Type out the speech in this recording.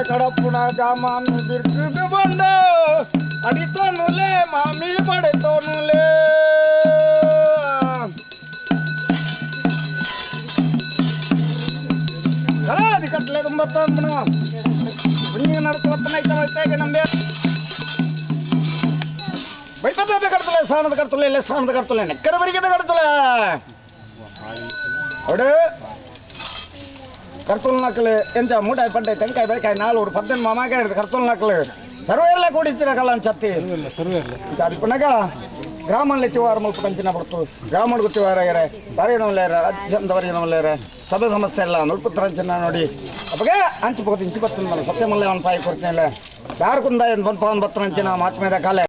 ಕಡಪುಣಗ ಮಾಮಿ ಬಿರ್ಕುದು ಬಂಡ ಅಡಿತೋನುಲೆ ಮಾಮಿ ಪಡೆತೋನುಲೆ ಕಲಾದಿ ಕಟ್ಲೆ ತುಂಬತ್ತೊಂಬನ ಪುಣ್ಯ ನಡತು ಐತೆ ನಂಬೆ ಬೈಪದ ಕಡ್ತಲೆ ಸಾಣದ ಕಡ್ತಲೆ ಇಲ್ಲ ಸಾಣದ ಕಡ್ತಲೆ ನೆಕ್ಕರ ಬರಿಗದ ಕಡ್ತಲೆ ಒಡೆ ಕರ್ತುಲ್ ನಕಲು ಎಂಚ ಮೂಟಾಯಿ ಪಡ್ಡೆ ತೆಂಕಾಯಿ ಬೆಳಕಾಯಿ ನಾಲ್ವರು ಪದ್ದೆನ್ ಮಾಮಾಗ ಹಿಡಿದು ಕರ್ತುಲ್ ನಕಲು ಸರ್ವೇರ್ಲ ಕೂಡಿತ್ತಿರ ಕಲ್ಲನ್ ಚತ್ತಿ ಅದಿಪ್ಪನಾಗ ಗ್ರಾಮಲ್ಲಿ ತಿವಾರ ಮುಲ್ಪ ಕಂಚಿನ ಬಡ್ತು ಗ್ರಾಮಡ್ ಗೊತ್ತಿವಾರ ಬಾರಿನವಲ್ಲೇರ ಅಜ್ಜಂದ ಬರಿನವಲ್ಲೇರ ಸಭೆ ಸಮಸ್ಯೆ ಇಲ್ಲ ನುಲ್ಪುತ್ರಂಚಿನ ನೋಡಿ ಅಪ್ಪಗೆ ಅಂಚು ಪೋದು ಇಂಚು ಬರ್ತನ ಸತ್ಯಮಲ್ಲ ಅವನ ಪಾಯಿ ಕೊಡ್ತೀನಿ ಯಾರು ಕುಂದ ಪನ್ ಪವನ್ ಬತ್ತರಂಚಿನ ಮಾತ್ಮೇದ ಕಾಲೆ.